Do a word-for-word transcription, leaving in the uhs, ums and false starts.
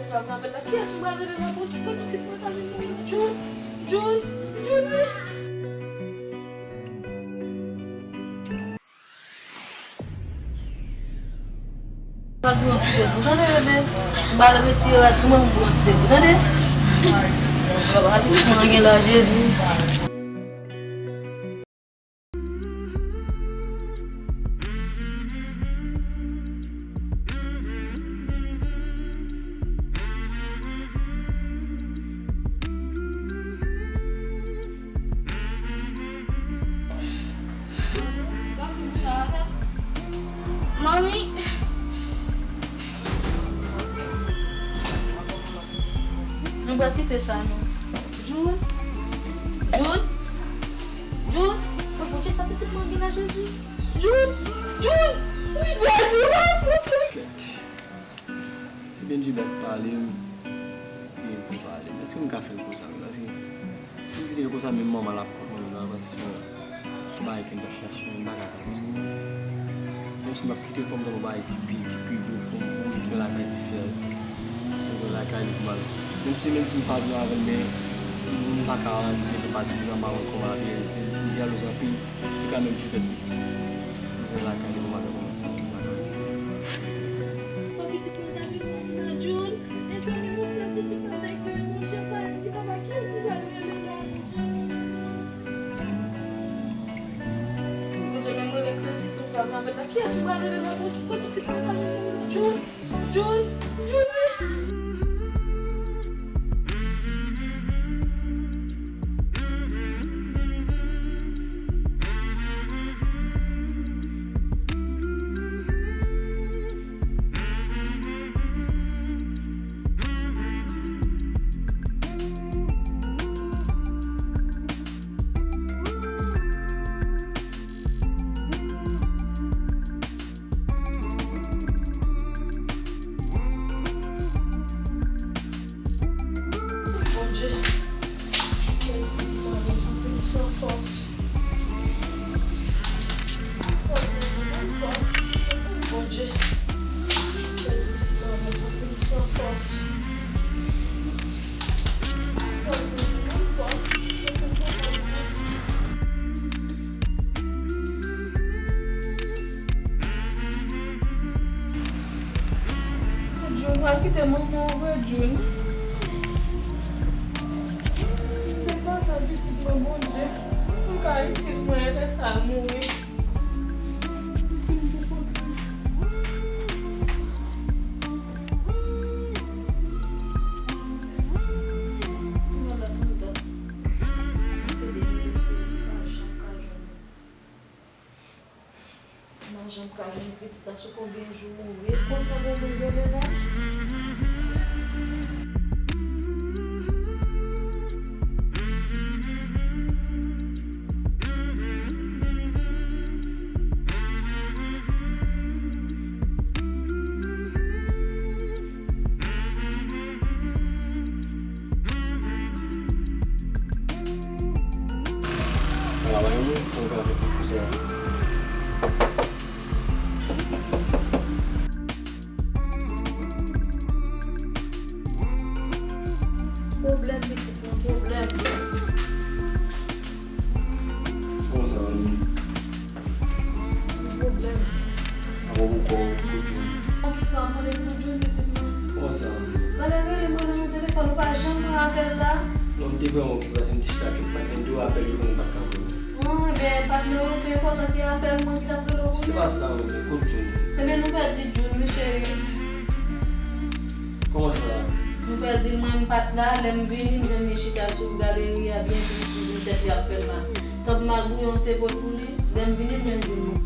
Kiyès m pral rele la pou Jun, pitit mwen ka vin mouri. Jun, Jun, Jun, wi. Pral pran yon ti degou, tande, bebe. M pral retire rad sou mwen, m pran yon ti degou, tande. Papa, pitit mwen gen la, Jezi. Manmi. Nou pral kite sa, non. Jun. Jun. Jun. Mwen, Bondye, sa pitit mwen gen la, Jezi. Jun. Jun. Wi, Jezi, wi, Bondye. Se Benji bèk pale m, e vre pale m. Èske m ka fè l konsa vre? Paske si m kite l konsa, menm manman l ap kont mwen menm la, paske se yon, se yon bagay ke m t ap chache, men m pa ka fè l konsa. Menm si m ap kite l, fò m jwenn yon bagay ki pi, ki pi dou, fò m, fò m jwenn lakay ti frè l. Mwen jwenn lakay li pou m al. Menm si, menm si m pa jwenn avè l, men m pa ka antre nan pati konsa, m pa konn kòman l ap ye, li jalouz anpil. Li ka menm tchou tèt li. Li fè lakay li pou madanm mwen sa, pou madanm li. Papi, pitit mwen ta vin mouri nan Jun. Mezanmi, mon frè, pitit mwen ta vin mouri, Bondye, pa di papa, kiyès li pral rele la, Bondye? Bondye, menm rele krezi, krezi pral nan bèl la. Kiyès li pral rele la, Bondye? Pou pitit mwen ta vin mouri, Jun. Jun, Jun, wi. Bondye, kè di pitit mwen, m santi m san fòs. Fòs, Bondye, fòs. Bondye, kè di pitit mwen, m santi m san fòs. Jun, pa kite manman w vre, Jun. Se pa sa, pitit mwen, Bondye. Ou ka itil mwen, lè sa mouri. Pitit m pou kont mwen. Mwen janm ka jwenn pitit la sou konbyen jou ou ret konsa pou moun gen mennaj. Ala, wè yon moun, konn pale avèk kouzen an. Pwoblèm, pitit mwen, pwoblèm. Kòman sa, manmi? Pwoblèm. Awo pou kò pou Jun. Mwen ki pa mande pou Jun, pitit mwen. Kòman sa? Valè rele mwen nan yon telefòn, ou pa janm pran apèl la. Non, m te vrèman okipe paske m te chita ak yon patnè m, m te wè apèl yo, men m pa t ka pran. An, ebyen, patnè w, pi enpòtan ki apèl mwen ki t ap rele w. Se pa sa, manmi, kot Jun? Ebyen, nou pèdi Jun, wi, cheri. Kòman sa? Nou pèdi l, mwen, m pa t la, lè m vini, m jwenn li chita sou galeri a, byen tris, li di tèt li ap fè l mal. Tanp magouyon te pot pou li, lè m vini, m jwenn Jun.